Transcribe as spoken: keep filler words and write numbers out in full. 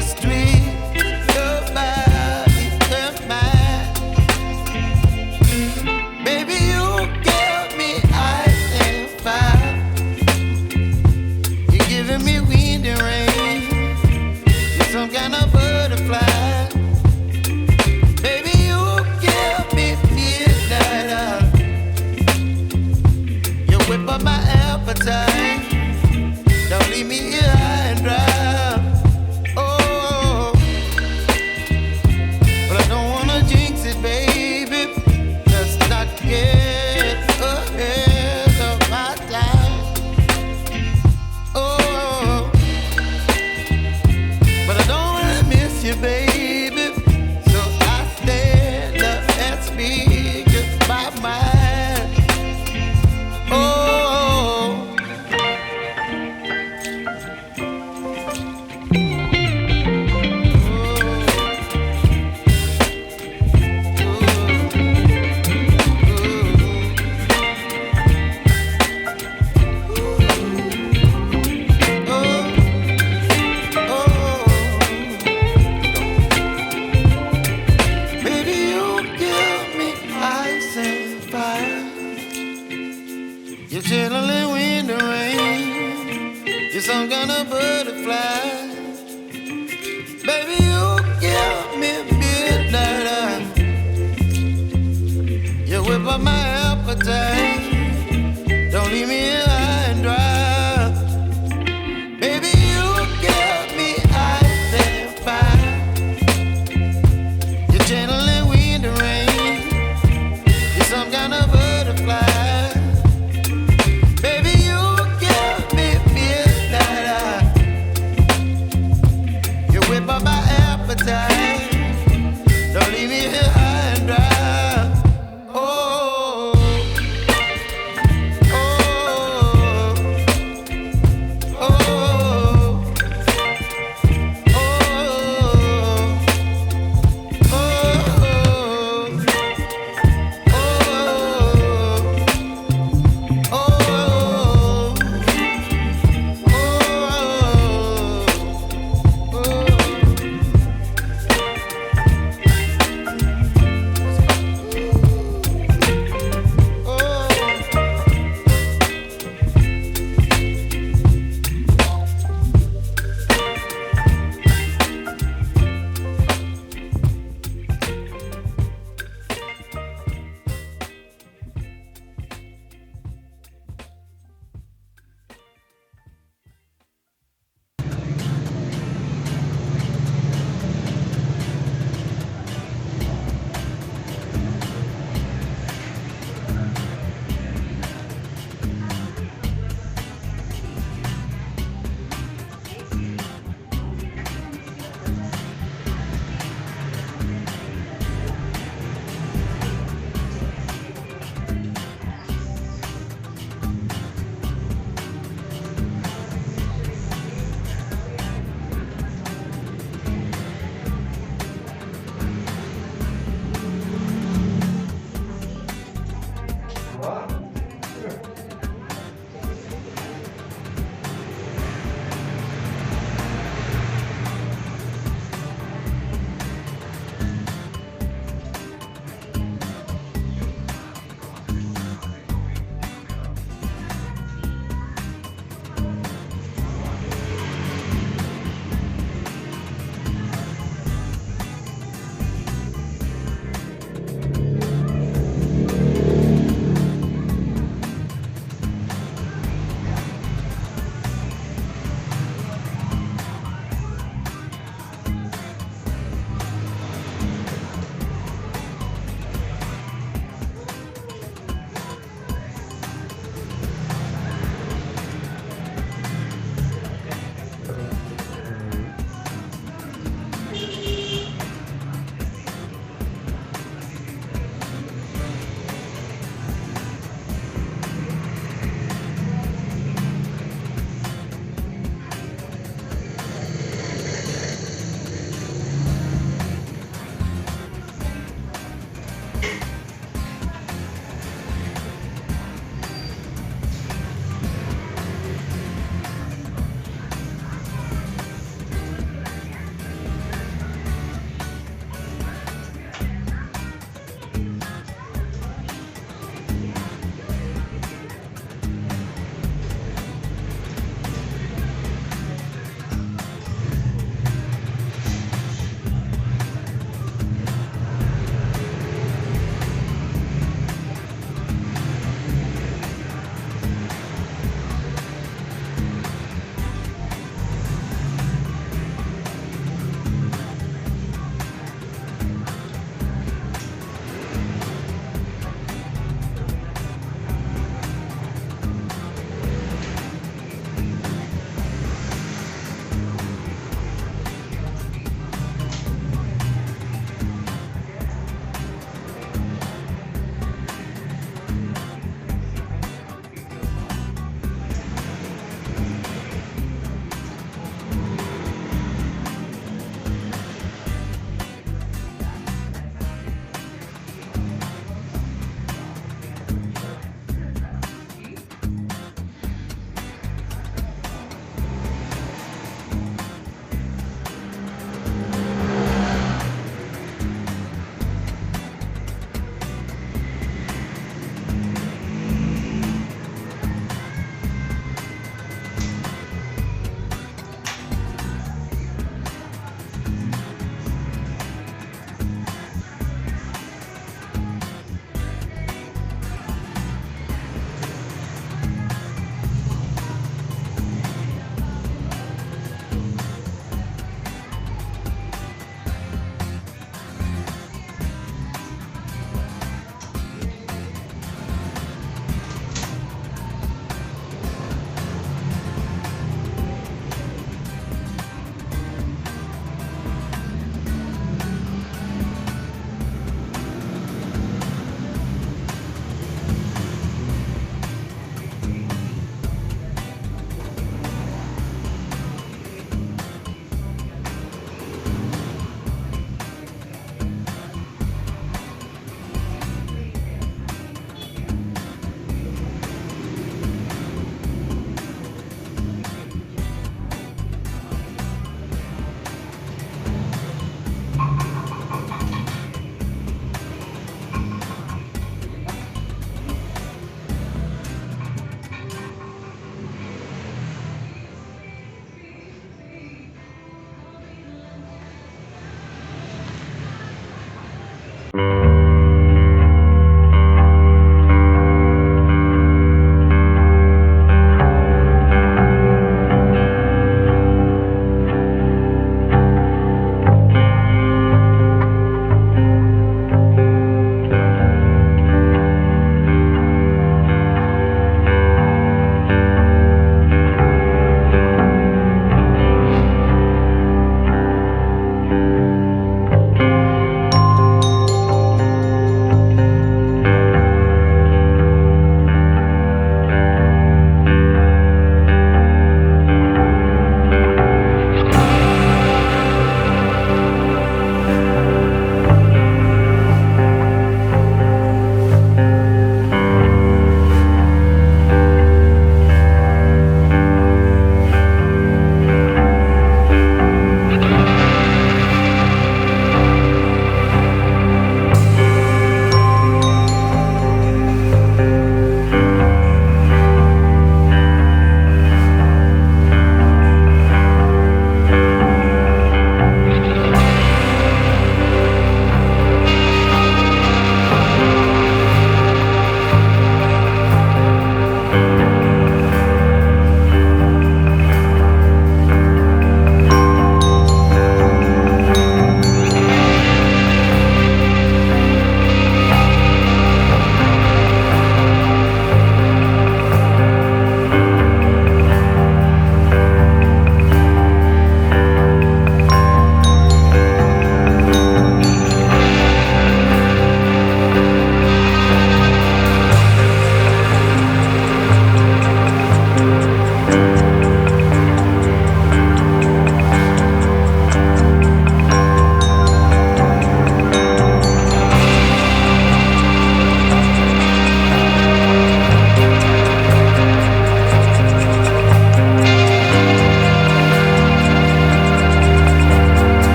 Sweet, your body and mine. Baby, you give me ice and fire. You're giving me wind and rain. You're some kind of butterfly. Baby, you give me midnight oil. You whip up my appetite. Don't leave me here high and dry. Oh, but I don't wanna jinx it, baby. Let's not get ahead of my time. Oh, but I don't wanna miss you, baby. So I stand up and speak just my mind. Oh. Baby, you give me ice and fire. You're chilling in the rain. You're some kind of butterfly. Baby, you give me midnight oil. You whip up my appetite. Don't leave me here high and dry. Baby, you give me ice and fire. You're channeling wind and rain. You're some kind of butterfly. Baby, you give me midnight oil. You whip up my appetite.